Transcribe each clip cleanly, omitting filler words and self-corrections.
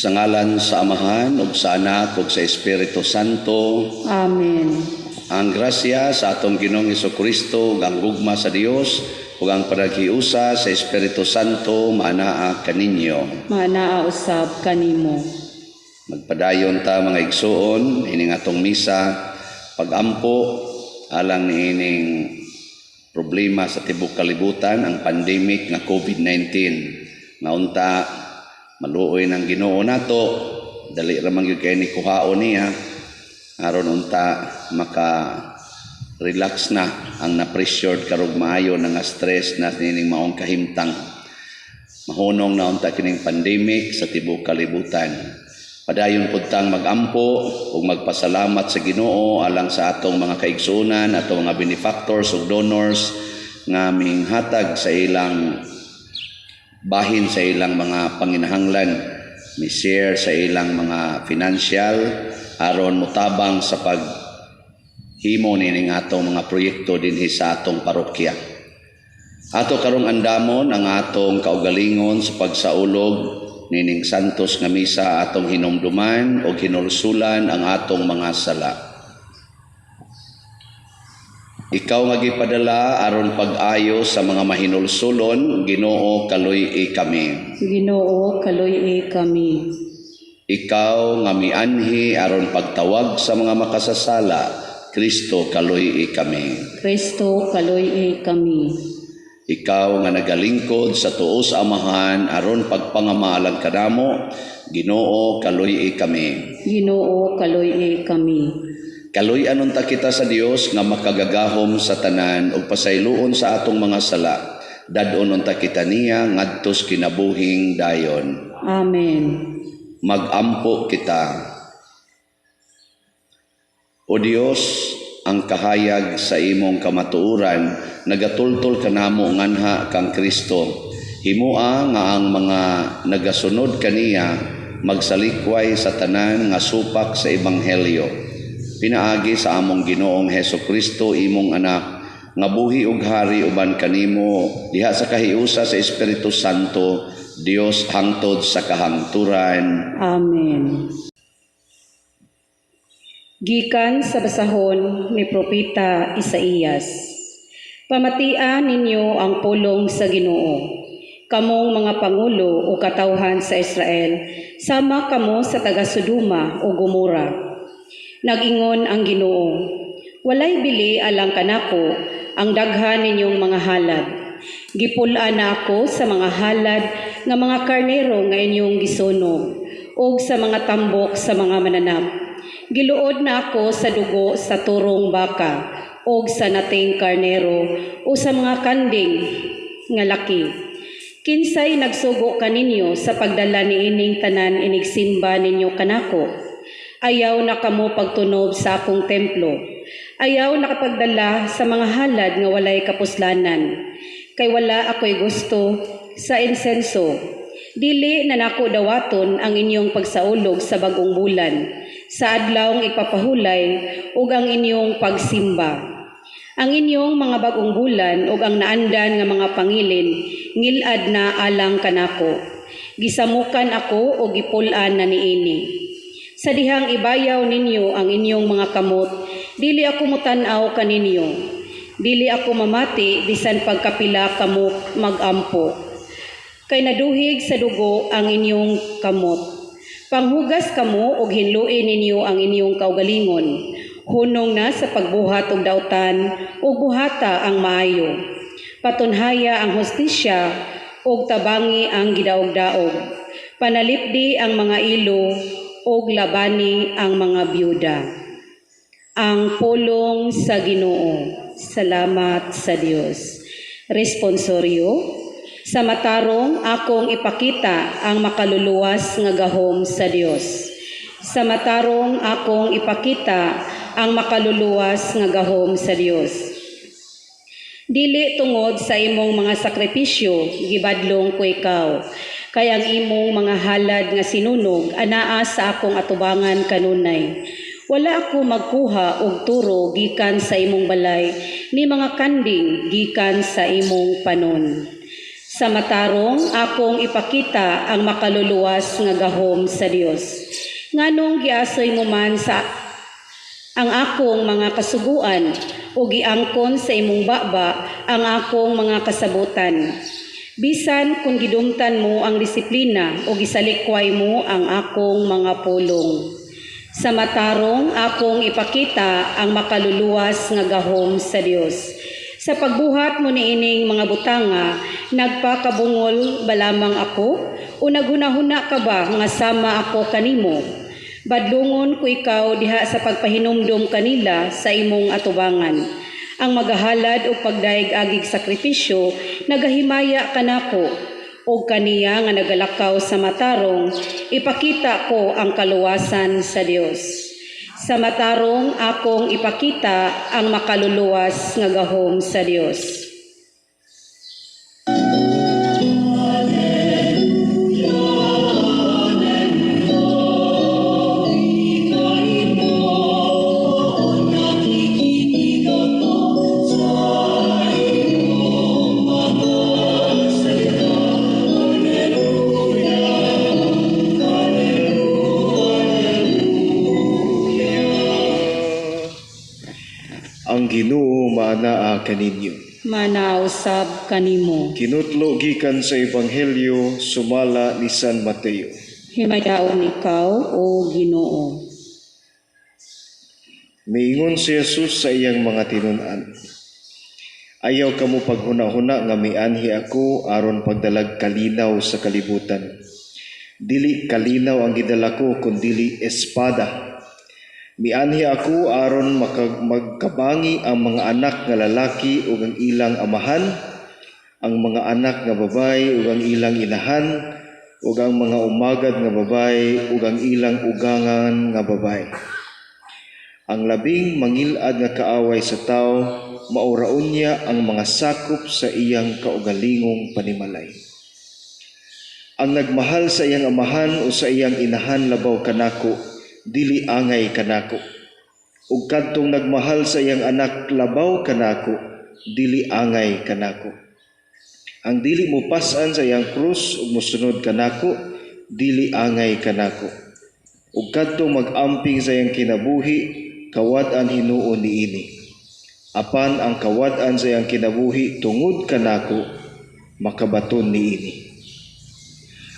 Sa ngalan sa Amahan ug sa Anak ug sa Espiritu Santo. Amen. Ang grasya sa atong Ginoong Kristo ug ang gugma sa Dios ug ang panaghiusa sa Espiritu Santo maanaa kaninyo. Maanaa usab kanimo. Magpadayon ta, mga igsuon, ining atong misa, pagampo alang niining problema sa tibok kalibutan, ang pandemic nga COVID-19. Nga unta maluoy ng Ginoo nato, dali ra man gyud kay ni kuhaon niya aron unta maka relax na ang na-pressured karog maayo na nga stress na niining maong kahimtang. Mahunong na unta kining pandemic sa tibok kalibutan. Padayon pud tang magampo ug magpasalamat sa Ginoo alang sa atong mga kaigsuonan, atong mga benefactors ug donors nga minghatag sa ilang bahin sa ilang mga panginahanglan, mi share sa ilang mga financial aron motabang sa pag himo nining atong mga proyekto dinhi sa atong parokya. Ato karong andamon ang atong kaugalingon sa pagsaulog nining santos nga misa, atong hinumduman o hinulsulan ang atong mga sala. Ikaw nga gipadala aron pag-ayo sa mga mahinulsulon, Ginoo, kaluy-i kami. Ginoo, kaluy-i kami. Ikaw nga mianhi aron pagtawag sa mga makasasala, Kristo, kaluy-i kami. Kristo, kaluy-i kami. Ikaw nga nagalingkod sa tuo sa Amahan aron pagpangamalang kanamo, Ginoo, kaluy-i kami. Ginoo, kaluy-i kami. Kaluy-an unta kita sa Dios nga makagagahom sa tanan ug pasayloon sa atong mga sala. Dad-on unta kita niya ngadtos kinabuhing dayon. Amen. Magampo kita. O Dios, ang kahayag sa imong kamatuoran nagatultol kanamo nganha kang Kristo. Himoa nga ang mga nagasunod kaniya magsalikway sa tanan nga supak sa ebanghelyo. Pinaagi sa among Ginoong Heso Kristo, imong anak, nga buhi ug hari uban kanimo diha sa kahiusa sa Espiritu Santo, Dios hangtod sa kahangturan. Amen. Gikan sa basahon ni Propeta Isaías. Pamatian ninyo ang pulong sa Ginoo. Kamong mga pangulo o katawhan sa Israel, sama kamo sa taga Sodoma o Gomora. Nag-ingon ang Ginoo, "Walay bili alang kanako ang daghan ninyong mga halad. Gipul-an na ako sa mga halad nga mga karnero nga inyong gisunog ug sa mga tambok sa mga mananap. Giluod na ako sa dugo sa turong baka ug sa nating karnero o sa mga kanding nga laki. Kinsay nagsugo kaninyo sa pagdala niining tanan inigsimba ninyo kanako? Ayaw na kamo pagtunob sa akong templo. Ayaw na pagdala sa mga halad nga walay kapuslanan. Kay wala ako'y gusto sa insenso. Dili na nako dawaton ang inyong pagsaulog sa bagong bulan, sa adlawng igpapahulay ug ang inyong pagsimba. Ang inyong mga bagong bulan ug ang naandan nga mga pangilin ngilad na alang kanako. Gisamukan ako ug gipul-an na niini. Sa dihang ibayaw ninyo ang inyong mga kamot, dili ako mutan-aw kaninyo. Dili ako mamati bisan pagkapila kamo magampo. Kay naduhig sa dugo ang inyong kamot. Panghugas kamo ug hinlui ninyo ang inyong kaugalingon. Hunong na sa pagbuhat og dautan ug buhata ang maayo. Patunhaya ang hustisya ug tabangi ang gidaog-daog. Panalipdi ang mga ilo ug labani ang mga byuda." Ang pulong sa Ginoo. Salamat sa Dios. Responsoryo. Sa matarong akong ipakita ang makaluluwas nga gahom sa Dios. Sa matarong akong ipakita ang makaluluwas nga gahom sa Dios. Dili tungod sa imong mga sakripisyo gibadlong ko ikaw. Kay ang imong mga halad nga sinunog anaa sa akong atubangan kanunay. Wala ako magkuha og turo gikan sa imong balay ni mga kanding gikan sa imong panon. Sa matarong akong ipakita ang makaluluwas nga gahom sa Dios. Nganong giasoy mo man sa ang akong mga kasuguan o giangkon sa imong baba ang akong mga kasabutan? Bisan kung gidumtan mo ang disiplina o gisalikway mo ang akong mga pulong. Sa matarong akong ipakita ang makaluluwas nga gahom sa Dios. Sa pagbuhat mo niining mga butanga, nagpakabungol ba lamang ako o naghunahuna ka ba nga sama ako kanimo? Badlungon ko ikaw diha sa pagpahinumdom kanila sa imong atubangan. Ang magahalad og pagdayeg agig sakripisyo nagahimaya kanako, og kaniya nga nagalakaw sa matarong ipakita ko ang kaluwasan sa Dios. Sa matarong akong ipakita ang makaluluwas nga gahom sa Dios. Ang Ginoo maanaa kaninyo. Manausab kanimo. Kinutlo gikan sa Ebanghelyo sumala ni San Mateo. Himayaon ikaw, o Ginoo. Miingon si Jesus sa iyang mga tinun-an: "Ayaw kamo paghuna-huna nga mianhi ako aron pagdalag kalinaw sa kalibutan. Dili kalinaw ang gidala ko kundili espada. Mianhi ako aron magkabangi ang mga anak nga lalaki ug ang ilang amahan, ang mga anak nga babaye ug ang ilang inahan, ug ang mga umagad nga babaye ug ang ilang ugangan nga babaye. Ang labing mangilad nga kaaway sa tawo mao ra unya ang mga sakop sa iyang kaugalingong panimalay. Ang nagmahal sa iyang amahan o sa iyang inahan labaw kanako, dili angay kanako. Ug kadtong nagmahal sa iyang anak labaw kanako, dili angay kanako. Ang dili mopas-an sa iyang krus ug mosunod kanako, dili angay kanako. Ug kadtong mag-amping sa iyang kinabuhi, kawad-an hinuon niini. Apan ang kawad-an sa iyang kinabuhi tungod kanako, makabaton niini.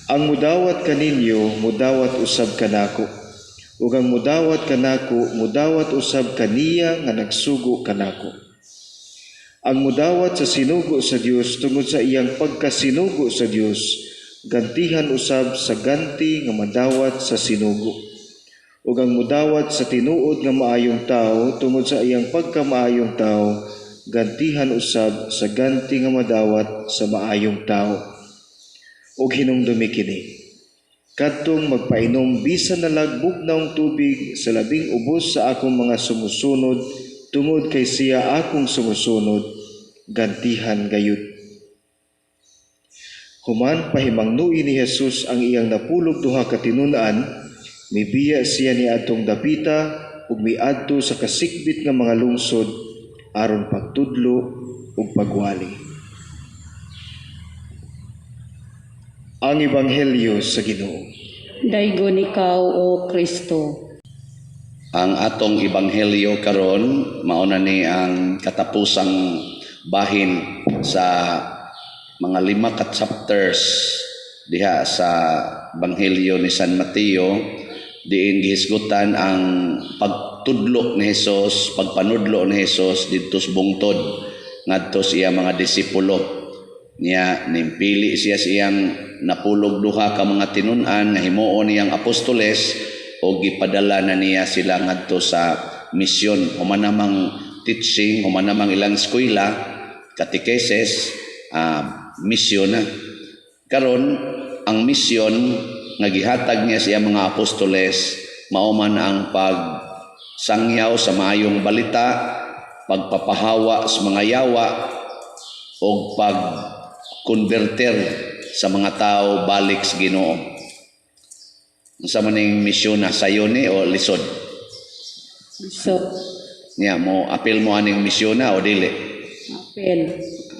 Ang mudawat kaninyo, mudawat usab kanako. Ug ang mudawat kanako, mudawat usab kaniya nga nagsugo kanako. Ang mudawat sa sinugo sa Dios tungod sa iyang pagkasinugo sa Dios, gantihan usab sa ganti nga madawat sa sinugo. Ug ang mudawat sa tinuod nga maayong tawo tungod sa iyang pagkamaayong tawo, gantihan usab sa ganti nga madawat sa maayong tawo. Ug hinumdumi kini: kadtong magpainom bisan na lang bugnawng tubig sa labing ubos sa akong mga sumusunod tungod kay siya akong sumusunod, gantihan gayud." Human pahimangnui ni Jesus ang iyang 12 ka tinun-an, mibiya siya niadtong dapita ug miadto sa kasikbit nga mga lungsod aron pagtudlo ug pagwali. Ang Ebanghelyo sa Ginoo. Daygon ikaw, o Kristo. Ang atong ebanghelyo karon mao na ni ang katapusang bahin sa mga 5 ka chapters diha sa Ebanghelyo ni San Mateo, diin gihisgutan ang pagtudlo ni Hesus, pagpanudlo ni Hesus didto sa bungtod ngadto sa iyang mga disipulo. Niya nimpili siya sa iyang 12 ka mga tinun-an nga himuon niyang apostoles o gipadala na niya sila ngadto sa misyon. Human namang teaching, human namang ilang eskwela, katekeses, misyon na. Karon ang misyon nga gihatag niya sa iyang mga apostoles mao man ang pagsangyaw sa maayong balita, pagpapahawa sa mga yawa, og pagkonverter sa mga tao balik sa Ginoo. Unsa man ning misyon na sayo ni o lisod? So, Niya mo apil mo aning misyon na o dili? Apil.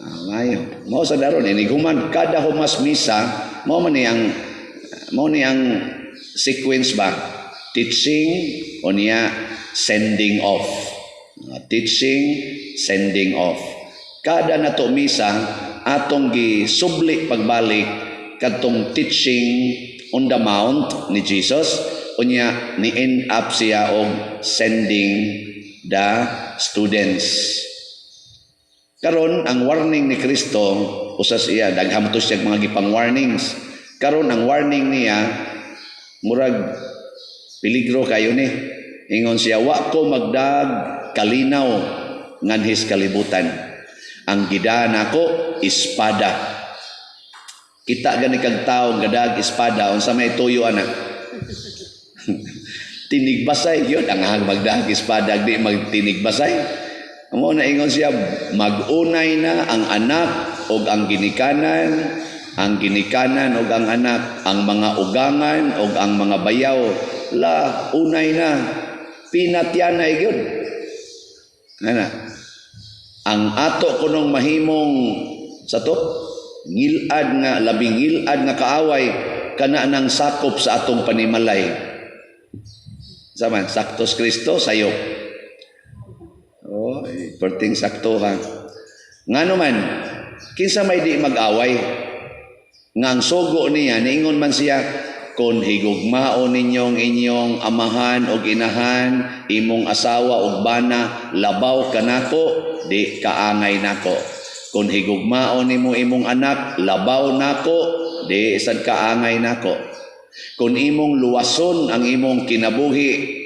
Ah, maayo. Mao sa daron iniguman kada humas misa, mao ni ang sequence ba? Teaching unya sending off. Ah, teaching, sending off. Kada nato misa atong gisubli pagbalik kadtong teaching on the mount ni Jesus, unya ni end up siya og sending the students. Karon ang warning ni Kristo, usas iya daghan to siya mga gipang warnings. Karon ang warning niya murag peligro kayo ni. Ingon siya, "Wa ko magdag kalinaw nganhis kalibutan. Ang gida nako espada." Kita gani kag tawo gadag espada, unsa may tuyo ana? Tinigbasay yun ang hang magdag espada, di magtinigbasay. Amo na ingon siya, mag-unay na ang anak og ang ginikanan og ang anak, ang mga ugangan og ang mga bayaw. La, unay na. Pinatyanay gyud. Ana. Ang ato kunong mahimong sa to, ngilad nga, labing ngilad nga kaaway, kana nang sakop sa atong panimalay. Zaman, saktos Kristo, sayop. Oh, perting sakto ha. Ngano man, kinsa may di mag-away? Nga ang sugo niya, niingon man siya, "Kung higugmaon ninyong inyong amahan og inahan, imong asawa og bana, labaw kanako, di kaangay nako. Kung higugmaon nimo imong anak, labaw nako, di sad kaangay nako. Kung imong luwason ang imong kinabuhi,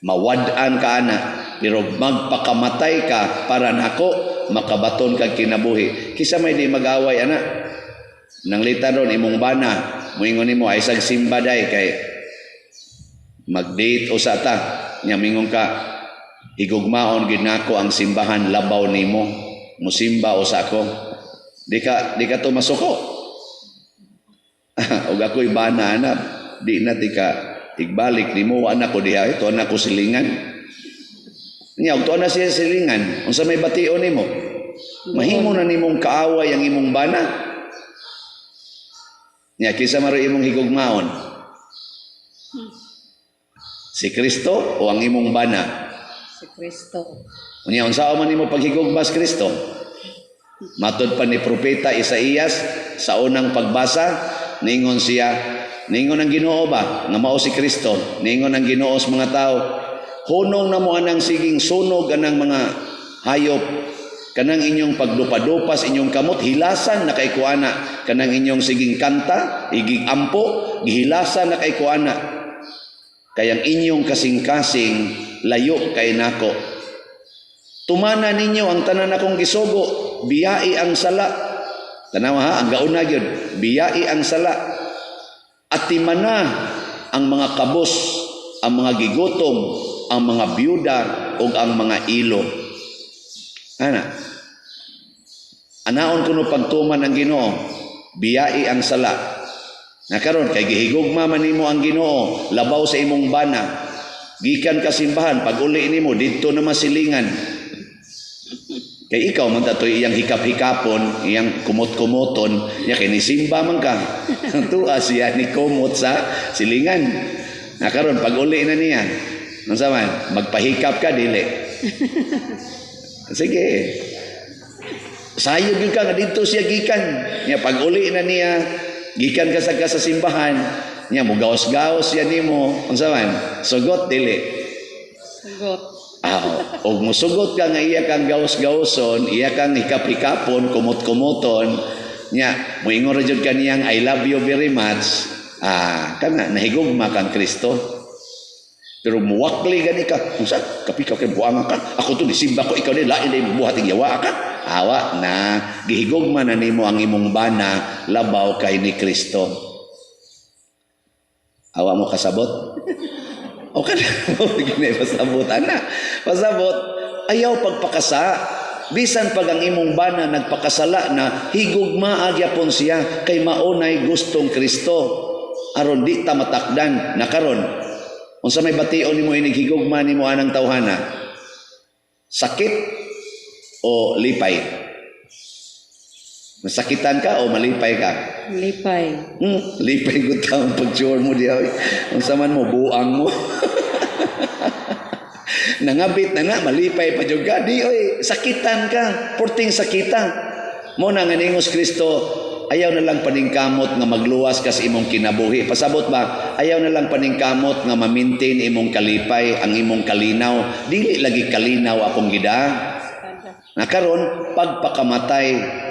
mawad-an ka ana, pero magpakamatay ka para nako, makabaton kag kinabuhi." Kisa may di mag-away ana? Nanglitan ron imong bana, moingon nimo ay sag simba day kay mag-date usa ta. Nya mingon ka, "Higugmaon gid nako ang simbahan labaw nimo. Musimba usa ko." Di ka to masuko. Og ako'y bana ana, di na ti ka igbalik nimo, wa na ko diha, ito na ko silingan. Nya og tuwa na siya silingan, unsa may bation nimo? Mahimo na nimong kaaway ang imong bana. Nya kinsa man imong higugmaon? Si Kristo o ang imong bana? Si Kristo. Unya unsa man nimo paghigugma sa Kristo? Matod pa ni Propeta Isaías sa unang pagbasa, ningon siya, ningon ang Ginoo ba nga mao si Kristo, ningon ang Ginoo sa mga tao, "Hunong na mo anang siging sunog anang mga hayop, kanang inyong pagdupa-dupas inyong kamot, hilasan na kay kuana, kanang inyong siging kanta, iging ampo, gihilasan na kay kuana. Kayang inyong kasing-kasing layo kay nako. Tumana ninyo ang tanan akong gisugo, biyai ang sala." Tanawa ha, ang gauna gyud, biyai ang sala. Atimana ang mga kabos, ang mga gigutom, ang mga byuda ug ang mga ilo. Ana. Anaon kuno pagtuman ang Ginoo, biyai ang sala. Na karon kay gihigugma man nimo ang Ginoo labaw sa imong bana. Gikan ka simbahan, pag uli nimo didto na masilingan. Kay ikaw man tatoy iyang hikap-hikapon, iyang kumot-kumoton, nya kay nisimba man ka. Tuwa siya ni kumot sa silingan. Na karon pag uli na niya, unsa man, magpahikap ka dili? Sige. Sayod gyud ka nga didto siya gikan. Nya pag uli na niya, gikan ka sa simbahan, nya mugaos-gaos siya nimo. Unsa man? Sugot dili? Sugot. Ah, og musugot ka nga iya kang gaos-gaoson, iya kang hikap-hikapon, kumot-kumoton, nya moingon ra jud kaniyang "I love you very much." Ah, kana nahigugma kang Kristo. Pero muwakli gani ka, unsa kapi ka kay buangan ka? Ako to nisimba ko, ikaw ni lain na buhat yawa ka. Awa na gihigugma na nimo ang imong bana labaw kay ni Kristo. Awa mo kasabot? O ka na, gini pasabot ana. Pasabot, ayaw pagpakasa. Bisan pag ang imong bana nagpakasala na, higugma agyapon siya kay maunay gustong Kristo. Aron di ta matakdan na karon. Unsa may bation nimo inig higugma nimo anang tawhana? Sakit o lipay? Masakitan ka o malipay ka? Lipay. Lipay gud ta ang pag-sure mo diha, oy. Unsa man mo, buang mo. Nangabit na na, malipay pa jud ka. Di oy, sakitan ka, porting sakita. Mo na nga ningos Kristo, ayaw na lang paningkamot nga magluwas ka sa imong kinabuhi. Pasabot ba? Ayaw na lang paningkamot nga ma-maintain imong kalipay, ang imong kalinaw. Dili lagi kalinaw akong gida. Nga karon pagpakamatay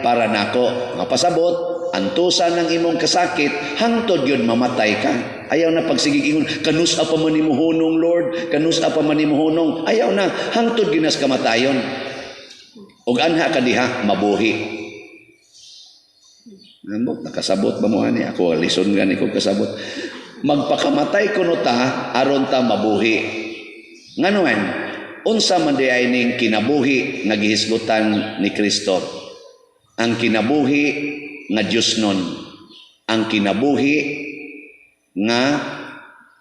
para nako. Nga pasabot, antusan ng imong kasakit hangtod yun mamatay ka. Ayaw na pagsigig ingon, kanus-a pa man nimo hunong, Lord, kanus-a pa man nimo hunong. Ayaw na hangtod ginas kamatayon. Ug anha ka diha mabuhi. Nambot, nakasabot ba mo ani? Ako lison gani ko kasabot. Magpakamatay kuno ta aron ta mabuhi. Ngano man, unsa man di ay ning kinabuhi nga gihisgutan ni Kristo? Ang kinabuhi nga Dios nun. Ang kinabuhi nga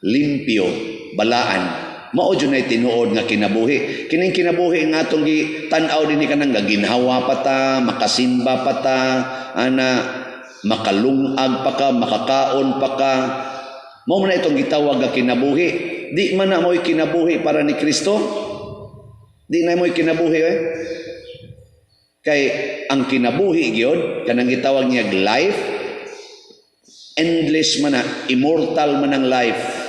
limpyo, balaan. Mao jud nay tinuod nga kinabuhi. Kining kinabuhi nga atong gitan-aw dinhi kanang ginhawa pa ta, makasimba pa ta, ana makalungag pa ka, makakaon pa ka. Mao man na itong gitawag nga kinabuhi. Di man na mo'y kinabuhi para ni Kristo. Di na mo'y kinabuhi eh. Kay ang kinabuhi gyud kanang gitawag niya life, endless man na, immortal man ang life.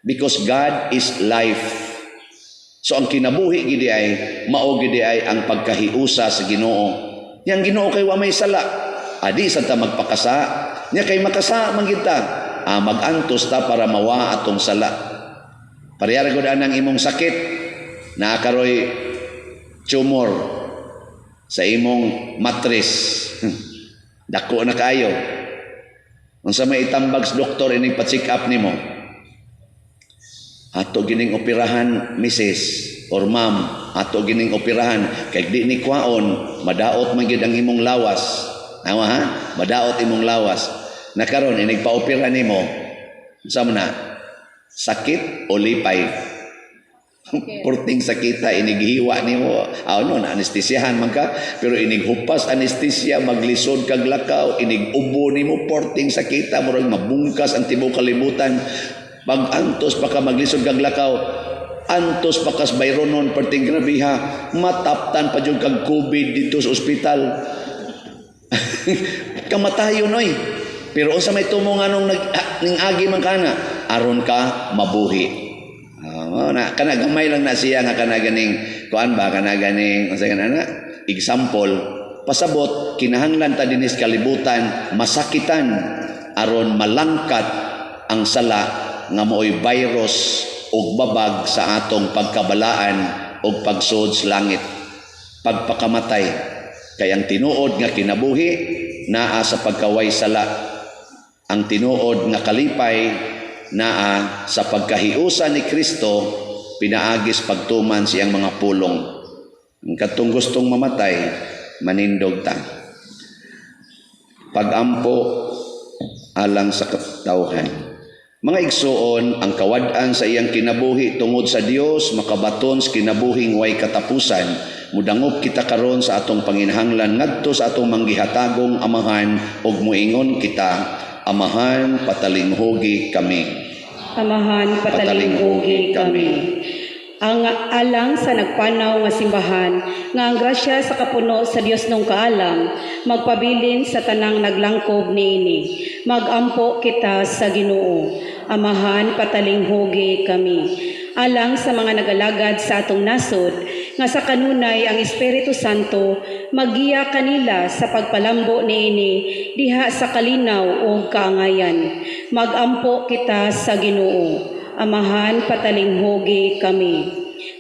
Because God is life. So ang kinabuhi gidi ay mao gidi ay ang pagkahiusa sa Ginoo. Yang Ginoo kay wa may sala. Adi sa ta magpakasa. Nya kay makasa man gid ta. Magantos ta para mawa atong sala. Parehara gud anang imong sakit, naa karoy tumor sa imong matris. Dako na kaayo. Unsa may itambag sa doktor ining pa-check up nimo? Ato gining operahan, Mrs. or ma'am, ato gining operahan kay di ni kwaon, madaot man gyud ang imong lawas. Tama ha? Madaot imong lawas. Na karon inig pa-opera nimo, unsa man na? Sakit o lipay? Porting sakita inig hiwa nimo. Ah, no, na anestesiyahan man ka, pero inig hupas anestesia, maglisod kag lakaw, inig ubo nimo, porting sakita, murag mabungkas ang tibuok kalibutan. Pag-antos pa ka, maglisod kag lakaw, antos pa kas bayronon, perting grabiha, mataptan pa jud kag COVID dito sa ospital. Kamatayon oy. Pero unsa may tumo nganong nag ning agi man kana aron ka mabuhi. Na kana gamay lang na siya nga kana ganing kuan ba, kana ganing unsa kana na example. Pasabot, kinahanglan ta dinis kalibutan masakitan aron malangkat ang sala nga mooy virus ug babag sa atong pagkabalaan ug pagsud sa langit, pagpakamatay. Kay ang tinuod nga kinabuhi naa sa pagkaway sala. Ang tinuod nga kalipay naa sa pagkahiusa ni Kristo pinaagis pagtuman siyang mga pulong. Ang katong gustong mamatay, manindog ta. Pagampo alang sa katawhan. Mga igsuon, ang kawad-an sa iyang kinabuhi tungod sa Dios makabaton sa kinabuhing way katapusan. Mudangop kita karon sa atong panginahanglan ngadto sa atong manggihatagong Amahan ug muingon kita, Amahan, patalinghugi kami. Amahan, patalinghugi kami. Ang alang sa nagpanaw nga simbahan, nga ang grasya sa kapuno sa Dios nung kaalam, magpabilin sa tanang naglangkob niini. Magampo kita sa Ginoo. Amahan, patalinghugi kami. Alang sa mga nagalagad sa atong nasod, nga sa kanunay ang Espiritu Santo magiya kanila sa pagpalambo niini diha sa kalinaw ug kaangayan. Magampo kita sa Ginoo. Amahan, patalinghugi kami.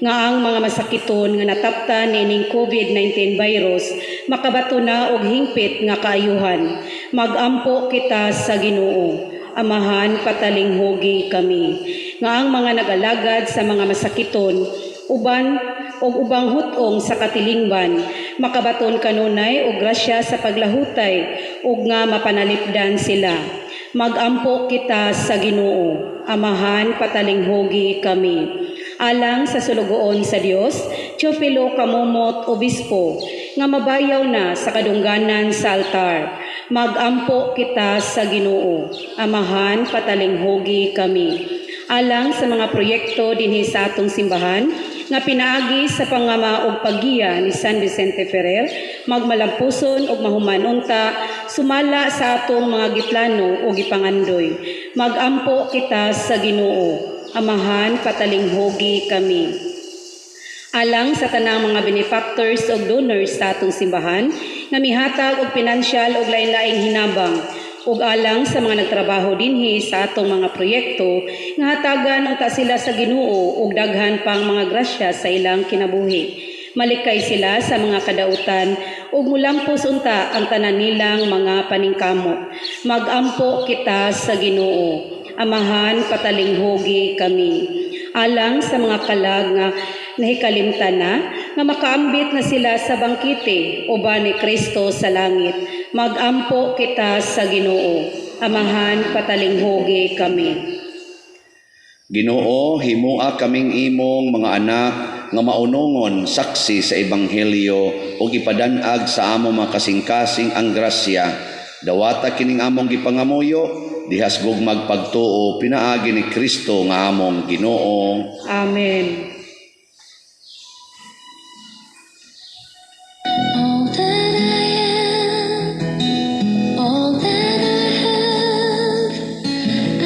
Nga ang mga masakiton nga nataptan niining COVID-19 virus makabato na og hingpit nga kaayuhan. Magampo kita sa Ginoo. Amahan, patalinghugi kami. Nga ang mga nagalagad sa mga masakiton uban og ubang hutong sa katilingban makabaton kanunay og grasya sa paglahutay ug nga mapanalipdan sila. Magampo kita sa Ginoo. Amahan, patalinghugi kami. Alang sa sulugoon sa Dios, Teofilo Camomot, Obispo, nga mabayaw na sa kadungganan sa altar. Magampo kita sa Ginoo. Amahan, patalinghugi kami. Alang sa mga proyekto dinhi sa atong simbahan nga pinaagi sa pangama ug paggiya ni San Vicente Ferrer, magmalampuson ug mahuman unta sumala sa atong mga giplano ug gipangandoy. Magampo kita sa Ginoo. Amahan, patalinghugi kami. Alang sa tanang mga benefactors ug donors sa atong simbahan nga mihatag og pinansyal ug lain-laing hinabang, ug alang sa mga nagtrabaho dinhi sa atong mga proyekto, nga hatagan unta sila sa Ginoo og daghan pang mga grasya sa ilang kinabuhi. Malikay sila sa mga kadautan ug mulampos unta ang tanan nilang mga paningkamot. Magampo kita sa Ginoo. Amahan, patalinghugi kami. Alang sa mga kalag nga nahikalimtan na, nga makaambit na sila sa bangkete uban ni Kristo sa langit. Magampo kita sa Ginoo. Amahan, patalinghugi kami. Ginoo, himua kaming imong mga anak nga maunongon saksi sa ebanghelyo ug ipadan-ag sa among mga kasing-kasing ang grasya. Dawata kining among gipangamuyo dihas gugmag pagtuo pinaagi ni Kristo nga among Ginoo. Amen. All that I am, all that I have,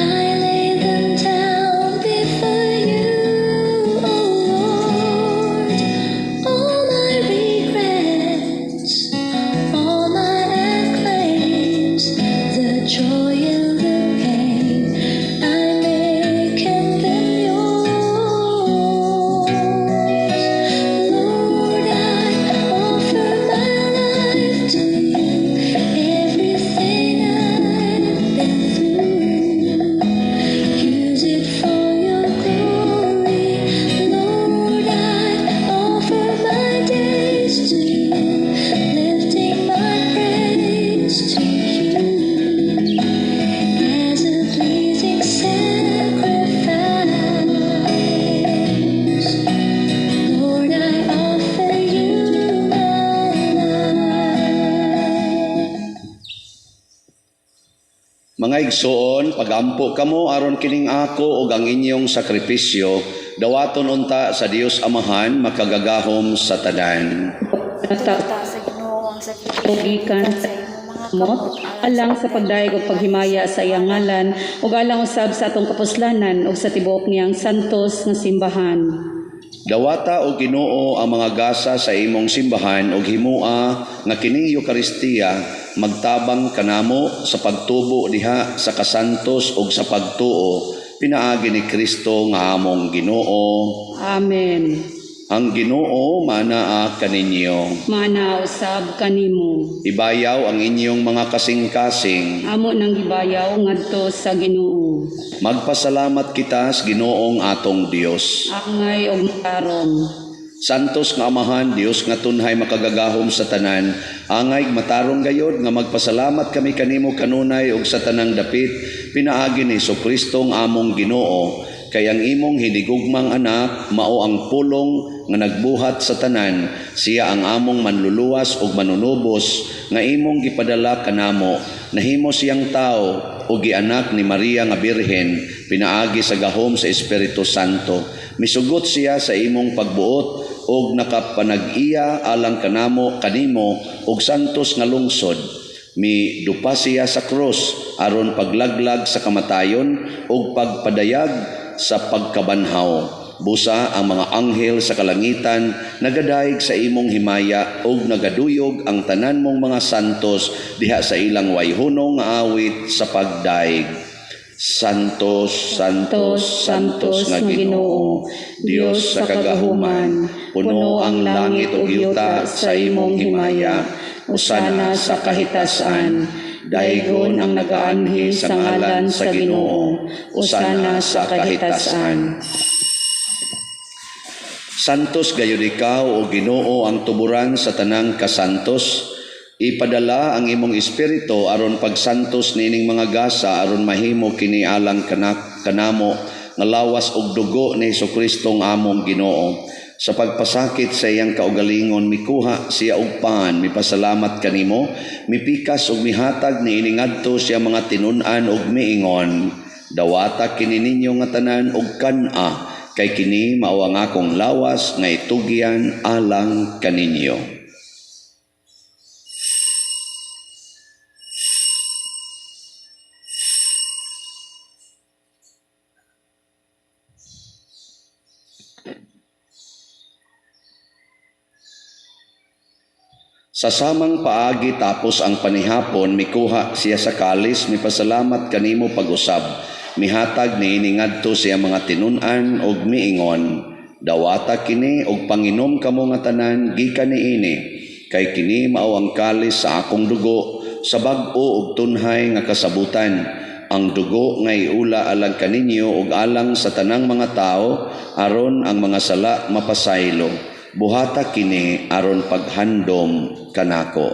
I lay them down before you, O Lord. All my regrets, all my acclaims, the joy and the pain, I make them yours. Lord, I offer my life to you, everything I've been through. Use it for your glory. Lord, I offer my days to you, lifting my praise to you as a pleasing sacrifice. Lord, I offer you my life. Mga igsoon, pagampo kamo aron kining ako ug ang inyong sakripisyo dawaton unta sa Dios Amahan makagagahom sa tanan. Nata Ta sa Ginoo ang sakripisyo gikan sa imong mga mo kamot alang sa pagdayeg ug paghimaya sa iyang ngalan ug alang usab sa atong kapuslanan ug sa tibuok niyang santos nga simbahan. Dawata o Ginoo ang mga gasa sa imong simbahan ug himua nga kining Eukaristiya magtabang kanamo sa pagtubo diha sa kasantos ug sa pagtuo pinaagi ni Kristo nga among Ginoo. Amen. Ang Ginoo manaa kaninyo. Mana usab kanimo. Ibayaw ang inyong mga kasing-kasing. Amo nang gibayaw ngadto sa Ginoo. Magpasalamat kita sa Ginoong atong Dios. Angay og matarong. Santos nga Amahan, Dios nga tunhay makagagahom sa tanan, angay matarong gayod nga magpasalamat kami kanimo kanunay ug sa tanang dapit pinaagi ni Kristo nga among Ginoo, kay ang imong hinigugmang anak mao ang pulong nga nagbuhat sa tanan, siya ang among manluluwas ug manunubos nga imong gipadala kanamo. Nahimo siyang tao ug gianak ni Maria nga Birhen pinaagi sa gahom sa Espiritu Santo. Misugot siya sa imong pagbuot og nakapanag-iya alang kanamo kanimo og santos nga lungsod. Midupa siya sa krus aron paglaglag sa kamatayon ug pagpadayag sa pagkabanhaw. Busa ang mga anghel sa kalangitan nagadayeg sa imong himaya ug nagaduyog ang tanan mong mga santos diha sa ilang wayhunong nga awit sa pagdayeg. Santos, Santos, Santos nga Ginoo, Dios sa kagahuman, puno ang langit ug yuta sa imong himaya. Usana sa kahitasan. Daygon ang nagaanhi sa ngalan sa Ginoo. Usana sa kahitasan. Santos gayud ikaw o Ginoo, ang tuburan sa tanang kasantos. Ipadala ang imong espiritu aron pagsantos nining mga gasa aron mahimo kini alang kanamo nga lawas ug dugo ni Hesukristo nga among Ginoo. Sa pagpasakit sa iyang kaugalingon, mikuha siya og pan, mipasalamat kanimo, mipikas og mihatag niini ngadto sa iyang mga tinun-an og miingon, "Dawata kini ninyo nga tanan og kan-a, kay kini mao ang akong lawas nga itugyan alang kaninyo." Sa samang paagi tapos ang panihapon, mikuha siya sa kalis, mipasalamat kanimo pag-usab, mihatag niini ngadto sa iyang mga tinun-an og miingon, "Dawata kini og panginom kamo nga tanan gikan niini, kay kini mao ang kalis sa akong dugo sa bag-o ug tunhay nga kasabutan, ang dugo nga iula alang kaninyo ug alang sa tanang mga tawo aron ang mga sala mapasaylo. Buhata kini aron paghandom kanako."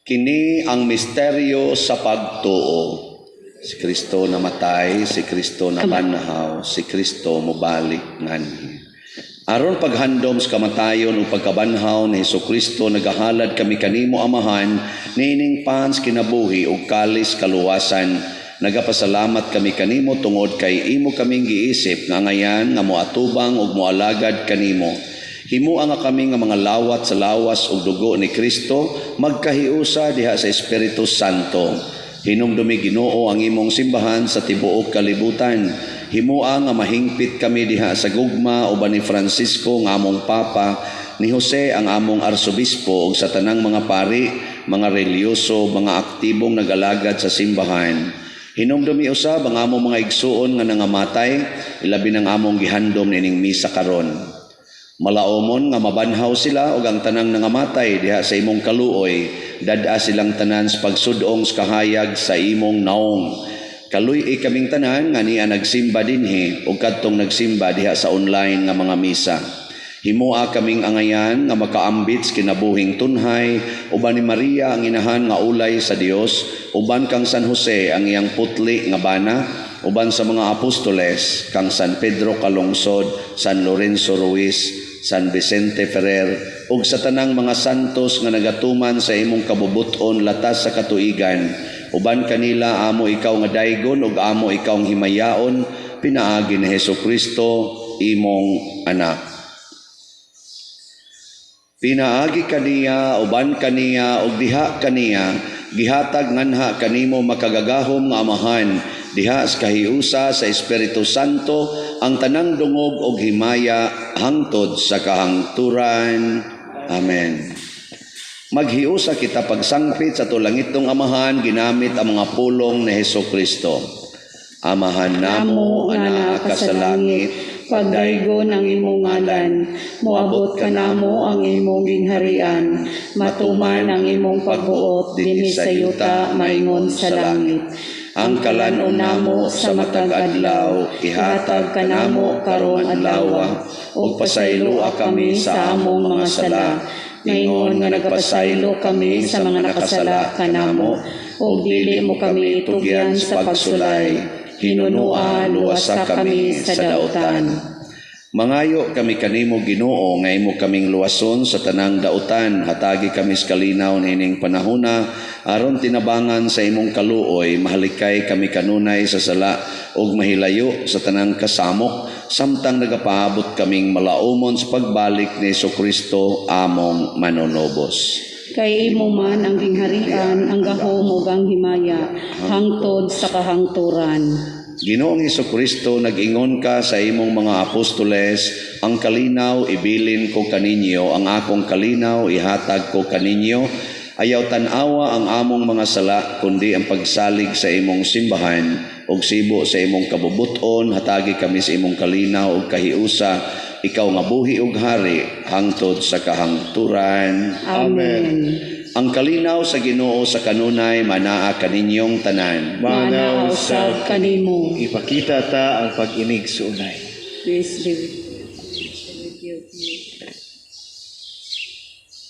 Kini ang misteryo sa pagtuo. Si Kristo namatay, si Kristo nabanhaw, si Kristo mobalik nganhi. Aron paghandom sa kamatayon ug pagkabanhaw ni Hesukristo, nagahalad kami kanimo, Amahan, niining pan sa kinabuhi ug kalis kaluwasan. Nagapasalamat kami kanimo tungod kay imo kaming giisip nga angayan nga moatubang ug moalagad kanimo. Himua nga kami nga mga lawat sa lawas ug dugo ni Kristo magkahiusa diha sa Espiritu Santo. Hinumdumi, Ginoo, ang imong simbahan sa tibuok kalibutan. Himua nga mahingpit kami diha sa gugma uban ni Francisco nga among Papa, ni Jose ang among arsobispo ug sa tanang mga pari, mga relihiyoso, mga aktibong nagalagad sa simbahan. Hinumdumi usab ang among mga igsuon nga nangamatay, ilabi nang among gihandom nining misa karon. Malaomon nga mabanhaw sila ug ang tanang nangamatay diha sa imong kaluoy, dad-a silang tanan sa pagsudong sa kahayag sa imong naong. Kaluy-i kaming tanan nga niya nagsimba dinhi ug kadtong nagsimba diha sa online nga mga misa. Himoa kaming angayan nga makaambit sa kinabuhing tunhay uban ni Maria ang inahan nga ulay sa Dios, uban kang San Jose ang iyang putli nga bana, uban sa mga apostoles kang San Pedro Calungsod, San Lorenzo Ruiz, San Vicente Ferrer ug sa tanang mga santos nga nagatuman sa imong kabubut-on latas sa katuigan. Uban kanila amo ikaw nga daygon ug amo ikaw ang himayaon pinaagi ni Hesukristo imong anak. Pinaagi kaniya, uban kaniya, ug diha kaniya, gihatag nganha kanimo makagagahom nga Amahan, diha sa kahiusa sa Espiritu Santo, ang tanang dungog ug himaya hangtod sa kahangturan. Amen. Maghiusa kita pagsangpit sa tulangitong Amahan ginamit ang mga pulong ni Hesukristo. Amahan namo Namo nga anaa ka sa langit, pagdaygon ang imong ngalan, moabot kanamo ang imong gingharian, matuman ang imong pagbuot dinhi sa yuta maingon sa langit. Ang kalan-on namo sa matag adlaw ihatag kanamo karong adlaw, ug pasayloa kami sa among mga sala, maingon nga nagapasaylo kami sa mga nakasala kanamo, ug dili mo kami tugyan sa pagsulay, hinunua luwasa kami sa dautan. Mangayo kami kanimo, Ginoo, nga imo kaming luwason sa tanang dautan. Hatagi kami sa kalinaw niining panahona aron tinabangan sa imong kaluoy mahalikay kami kanunay sa sala ug mahilayo sa tanang kasamok samtang nagapaabot kaming malaumon sa pagbalik ni Kristo among manunubos. Kay imo man ang gingharian, ang gahom ug ang himaya, hangtod sa kahangturan. Ginoong Kristo, nag-ingon ka sa imong mga apostoles, "Ang kalinaw ibilin ko kaninyo, ang akong kalinaw ihatag ko kaninyo." Ayaw tan-awa ang among mga sala, kundi ang pagsalig sa imong simbahan ug sibo sa imong kabubuton, hatagi kami sa imong kalinaw ug kahiusa, ikaw nga buhi ug hari hangtod sa kahangturan. Amen. Ang kalinaw sa Ginoo sa kanunay manaa kaninyong tanan. Manaa usab kanimo. Ipakita ta ang pag-inig suunay. Peace be with you.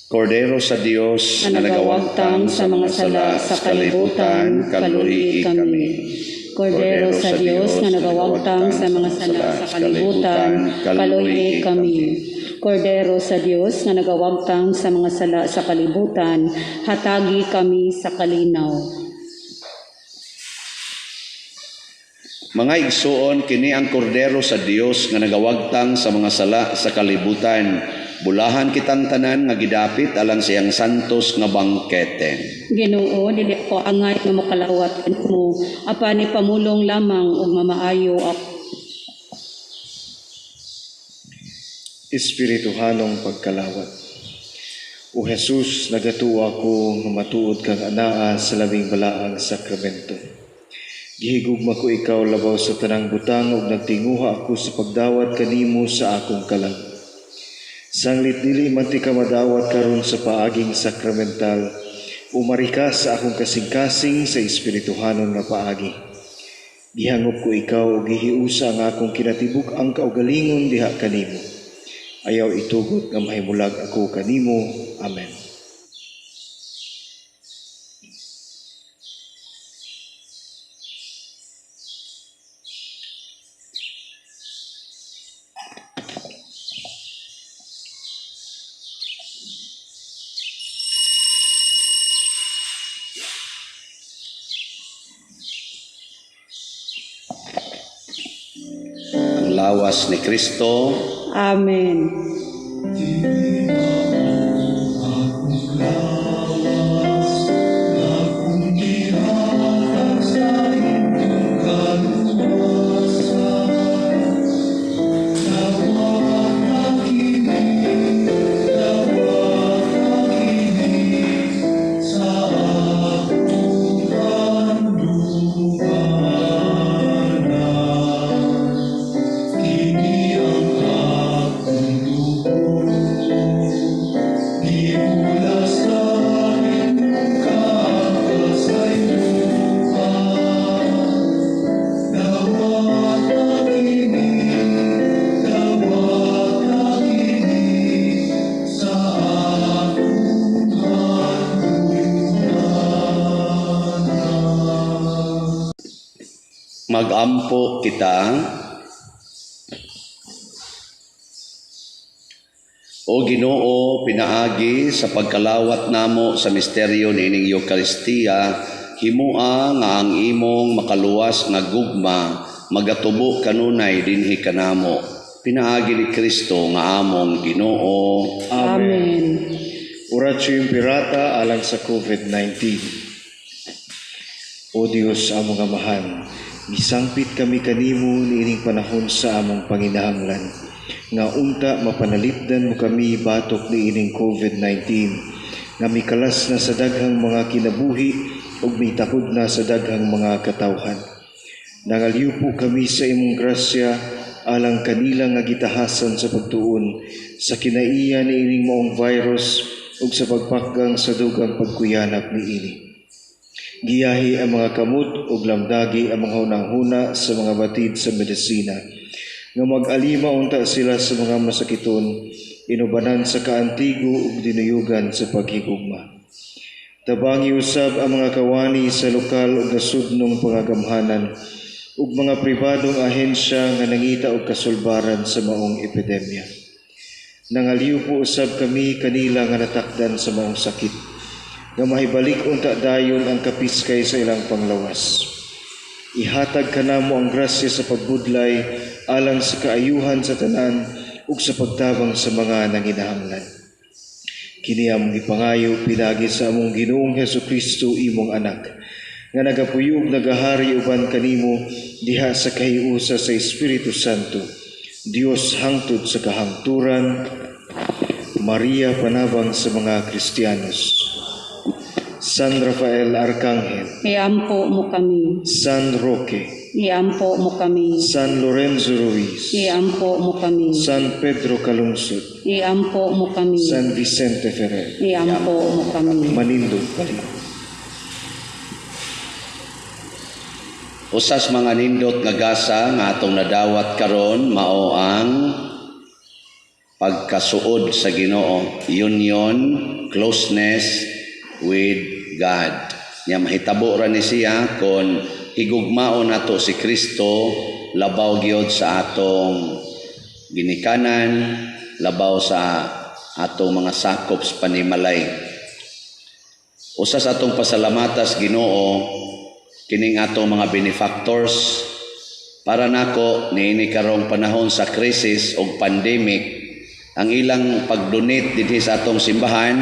Kordero sa Dios nga nagawagtang sa mga sala sa kalibutan, kaluhi kami. Kordero sa Dios nga nagawagtang sa mga sala sa kalibutan, kaluhi kami. Kordero sa Dios nga nagawagtang sa mga sala sa kalibutan, hatagi kami sa kalinaw. Mga igsuon, kini ang kordero sa Dios nga nagawagtang sa mga sala sa kalibutan. Bulahan kitang tanan nga gidapit alang sa iyang santos nga bangkete. Ginoo, dili ko angay nga mokalawat kanimo, apan ipamulong lamang ug mamaayo ako. Espirituhanong pagkalawat. O Jesus, nagatuo ako nga matuod kang anaa sa labing balaang sakramento. Gihigugma ko ikaw labaw sa tanang butang ug nagtinguha ako sa pagdawat kanimo sa akong kalag. Sanglit dili man ti ka madawat karon sa paaging sakramental, umari ka sa akong kasing-kasing sa espirituhanon nga paagi. Gihangop ko ikaw ug gihiusa ang akong kinatibuk ang kaugalingon diha kanimo. Ayaw itugot nga mahimulag ako kanimo. Amen. Ang lawas ni Kristo. Amen. Magampo kita. O Ginoo, pinaagi sa pagkalawat namo sa misteryo niining Eukaristiya, himua nga ang imong makaluwas nga gugma magatubo kanunay dinhi kanamo. Pinaagi ni Kristo nga among Ginoo. Amen. Oratio Imperata alang sa COVID-19. O Dios, among Amahan, misangpit kami kanimo niining panahon sa among panginahanglan, nga unta mapanalipdan mo kami batok niining COVID-19, nga mikalas na sa daghang mga kinabuhi ug mitakod na sa daghang mga katawhan. Nangalyupo kami sa imong grasya alang kanila nga gitahasan sa pagtuon sa kinaiya niining maong virus ug sa pagpakgang sa dugang pagkuyanap niini. Giyahi ang mga kamot ug lamdagi ang mga hunahuna sa mga batid sa medisina, nga mag-alima unta sila sa mga masakiton, inubanan sa kaantigo ug dinuyugan sa paghigugma. Tabangi usab ang mga kawani sa lokal ug nasudnong pangagamhanan ug mga pribadong ahensya nga nangita og kasulbaran sa maong epidemya. Nangaliw po usab kami kanila nga natakdan sa maong sakit, nga mahibalik unta dayon ang kapiskay sa ilang panglawas. Ihatag kanamo ang grasya sa pagbudlay alang sa kaayuhan sa tanan ug sa pagtabang sa mga nanginahanglan. Kini among gipangayo pinaagi sa among Ginoong Hesukristo, imong anak, nga nagapuyo ug nagahari uban kanimo diha sa kahiusa sa Espiritu Santo, Dios hangtod sa kahangturan. Maria, panabang sa mga Kristiyanos. San Rafael Arcangel, Iampo mo kami. San Roque, Iampo mo kami. San Lorenzo Ruiz, Iampo mo kami. San Pedro Calungsod, Iampo mo kami. San Vicente Ferrer. Iampo mo kami. Manindog balik. Usas mga nindot nga gasa nga atong nadawat karon mao ang pagkasuod sa Ginoo, union closeness with God. Nya mahitabo ra ni siya kon higugmaon nato si Kristo labaw gyud sa atong ginikanan, labaw sa atong mga sakop sa panimalay. Usa sa atong pasalamatas Ginoo kining atong mga benefactors. Para nako, niini karong panahon sa krisis ug pandemic, ang ilang pag-donate dinhi sa atong simbahan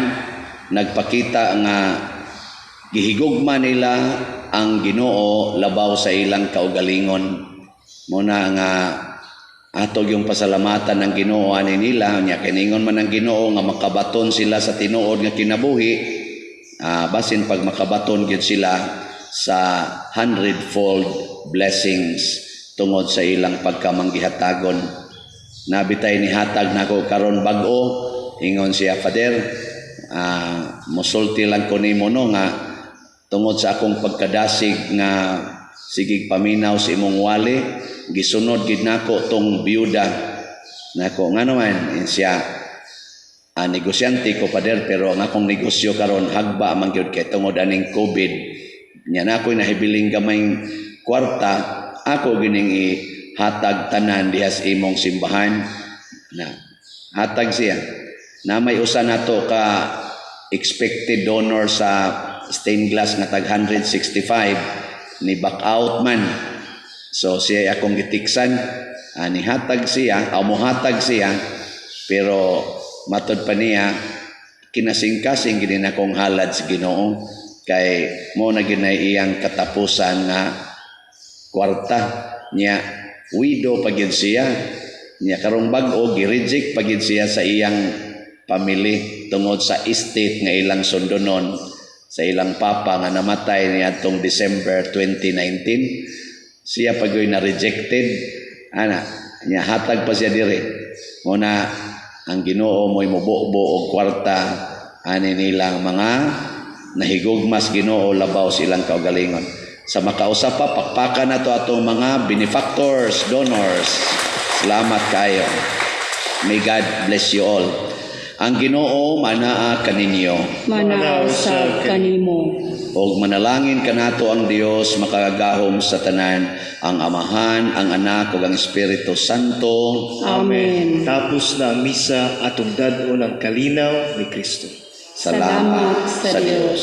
nagpakita nga gihigugma nila ang Ginoo labaw sa ilang kaugalingon. Mao na nga ato yung pasalamatan ng Ginoo ani nila. Nya kiningon man ang Ginoo nga makabaton sila sa tinuod nga kinabuhi, basin pag makabaton gyud sila sa hundredfold blessings tungod sa ilang pagkamanggihatagon. Nabitay ni hatag nako karon bag-o, ingon siya, "Father, musulti lang ko nimo, no, nga tungod sa akong pagkadasig nga sigig paminaw sa imong wali, gisunod gid nako tong biyuda nako." "Ngano man?" ingon siya. "Negosyante ko, Father, pero ang akong negosyo karon hagba man gyud kay tungod aning COVID. Nya na ako'y nahibiling gamayng kwarta, ako gining ihatag tanan diha sa imong simbahan." Na hatag siya. Na may usa nato ka expected donor sa stained glass nga tag 165, ni back out man. So siya akong gitiksan, nihatag siya, o mohatag siya, pero matod pa niya, "Kinasingkasing gini na akong halad sa Ginoo," kay mo na ginay iyang katapusan nga kwarta niya. Widow pa gyud siya. Niya karong bag-o, gi-reject pa gyud siya sa iyang family tungod sa estate nga ilang sundonon sa ilang papa nga namatay niadtong December 2019. Siya pa gyud na rejected ana. Nya hatag pa siya diri. Mo na ang Ginoo mo'y mububo og kwarta ani nilang mga nahigugmas Ginoo labaw sa ilang kaugalingon. Sa makausa pa, pakpakan nato atong mga benefactors, donors. Salamat kayo. May God bless you all. Ang Ginoo manaa kaninyo. Manaa usab kanimo. Og manalangin kanato ang Dios makagagahom sa tanan, ang Amahan, ang Anak ug ang Espiritu Santo. Amen. Tapos na ang misa, atong dad-on ang kalinaw ni Kristo. Salamat Salamat sa sa Dios. Dios.